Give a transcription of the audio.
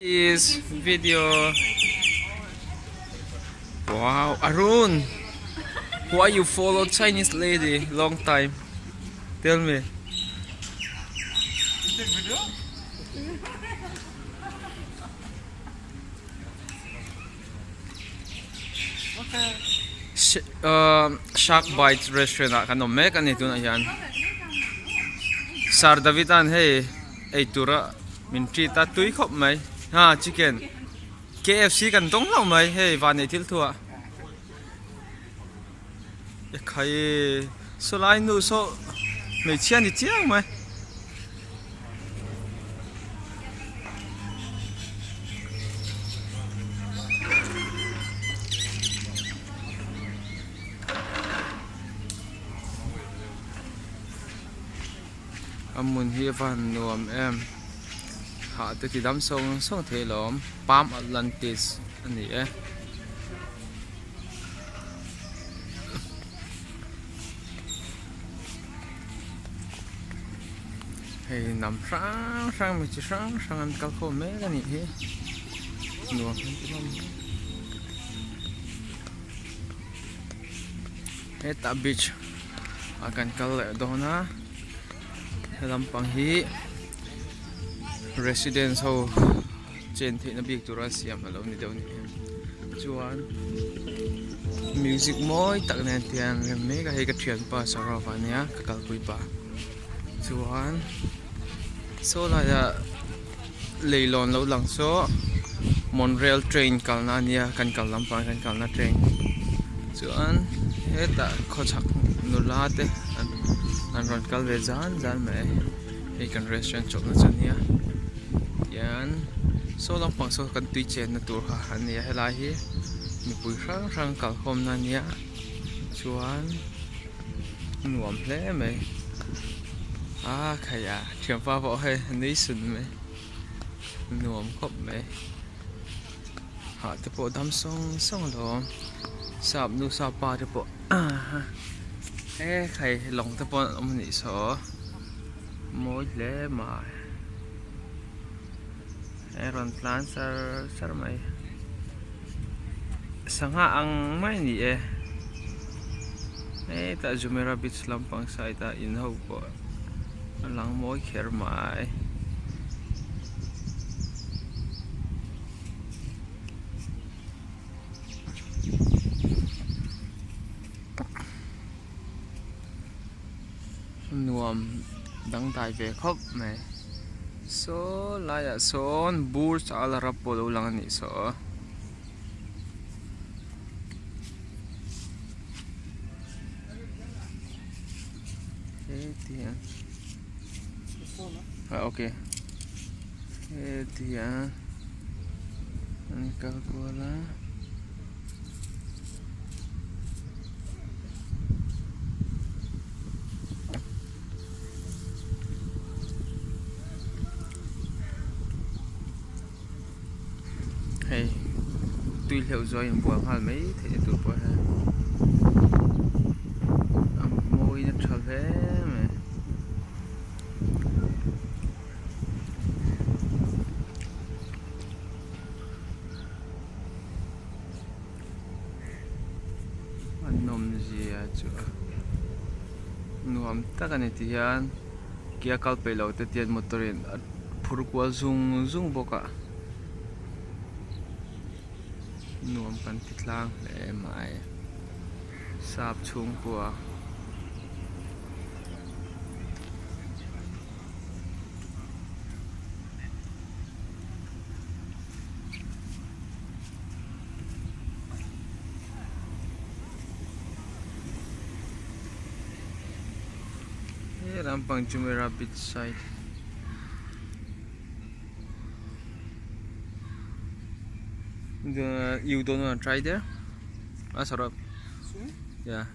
Is video Wow Arun Why you follow Chinese lady long time Tell me Shark Bites restaurant ah kan awm mek a ni tunah hian Sir David an hei eitur a Min treat a tui khawp mai ha chicken KFC kan dawng hlauh mai hei van nei thil thuah ekhai sawlai nu saw hmeichhia ni chiang mai. A hmun hi a va han nuam em hah te ti dam sawng sawng thei alawm palm atlantis a ni e. Hei hnam hrang hrang mi chi hrang hrang an kal khawm mek a nih hi nuam an ti hlawm hle hetah beach ah kan kal leh dawn a he lampang hi residence ho chen theihna bik tura siam alo ni deuh a ni chuan music mawi tak nen tiang rem mek a hei ka thianpa Saurabh a nia ka kalpui pa chuan saw laiah leilawn lo lang saw Monrail train kalna a nia kan kal lampang kan kalna train chuan hetah khawchhak nula te an rawn kal ve zan zan mai hei kan restaurant chawlhna chu a nia tian saw lampang saw kan tui chenna tur kha a nia helai hi mipui hrang hrang kalkhawmna a nia chuan nuam hle mai a khaih a thianpa pawh hei a nui sun mai nuam khawp mai hah te pawh dam sawng sawng alawm sap nu sap pa te pawh e khai lawng te pawh an awm anih saw mawi hle mai e rawn tlan sar sar mai sangha ang mai a ni e hetah Jumeirah beach lampang side ah in ho pawh a lang mawi kher mai. Nuam dangdai ve khawp mai saw laiah sawn burj al arab pawh a lo lang a nih saw. Okay hetiang an kal kual a. Hei tui hleuh zuai in bual nghal mai theih tur pawh hian a mawiin a tha hle mai. A nawmzia chu a nuam tak a ni ti hian kia kal peih loh te tian motor in a phur kual zung zung bawk a nuam kan ti tlang hle mai sap chhungkua. He lampang Jumeirah beach side the you don't wanna try there ah Saurabh yeah.